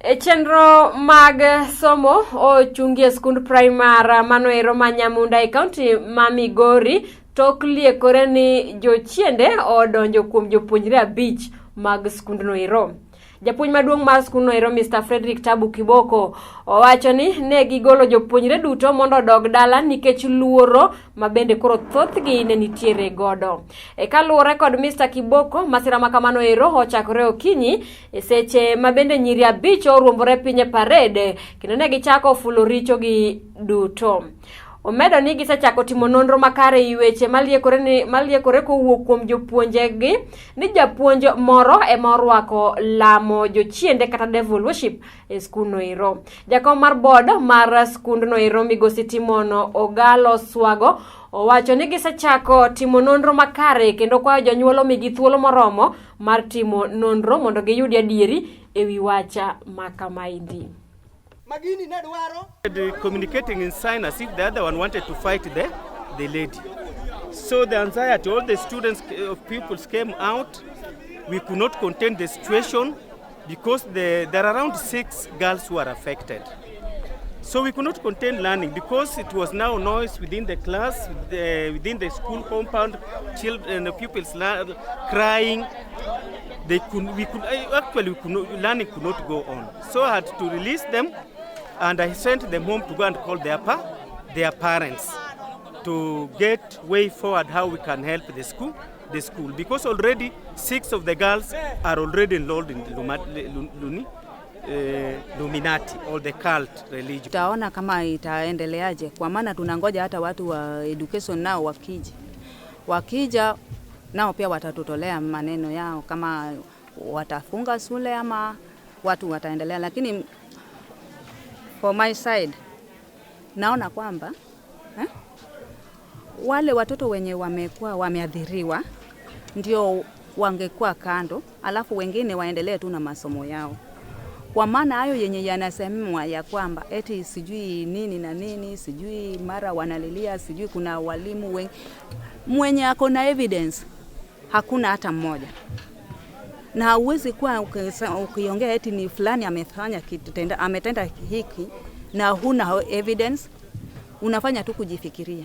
E chenro mag somo ochungi e skund primar mano ero ma Nyamunda e kaunti ma Migori tok liekore ni jochiende odonjo kuom jopuonjre 5 mag skundno ero. Japuonj maduong' mar skundno ero Mr. Frederick Tabu Kiboko owacho ni ne gigolo jopuonjre duto mondo odog dala nikech luoro ma bende koro thothgi ne nitiere godo. E kaluwore kod Mr. Kiboko, masira ma kamano ero ochakore okinyi e seche ma bende nyiri 5 oruombore piny e parade kendo ne gichako fulo richogi duto. Omedo ni gisechako timo nonro makare e weche maliekore kowuok kuom jopuonjegi ni japuonj moro ema orwako lamo jochiende kata devil worship e skundno ero. Jakom mar board mar skundno ero Migosi Timono Ogalo Swago owacho ni gisechako timo nonro makare kendo kwayo jonyuol omigi thuolo moromo mar timo nonro mondo giyud adieri e wi wacha ma kamaendi. Magini ne dwaro. Communicating in sign as if the other one wanted to fight the lady. So the anxiety, all the students, pupils came out. We could not contain the situation because there are around 6 girls who are affected. So we could not contain learning because it was now noise within the class, within the school compound, children, the pupils crying. They could, we could, actually, we could not, learning could not go on. So I had to release them, and I sent them home to go and call their parents to get way forward how we can help the school, because already 6 of the girls are already enrolled in the Illuminati or the cult religion. Tutaona kama itaendeleaje, kwa maana tunangoja hata watu wa education nao wakija. Wakija nao pia watatutolea maneno yao kama watafunga shule ama watu wataendelea, lakini for my side naona kwamba wale watoto wenye wamekuwa wameathiriwa ndio wangekuwa kando, alafu wengine waendelee tu na masomo yao. Kwa maana hayo yenye yanasemwa ya kwamba eti sijui nini na nini, sijui mara wanalilia, sijui kuna walimu wengi, mwenye ako na evidence hakuna hata mmoja. Na huwezi kuwa ukiongea eti ni fulani amefanya kitu, ametenda hiki na huna evidence, unafanya tu kujifikiria.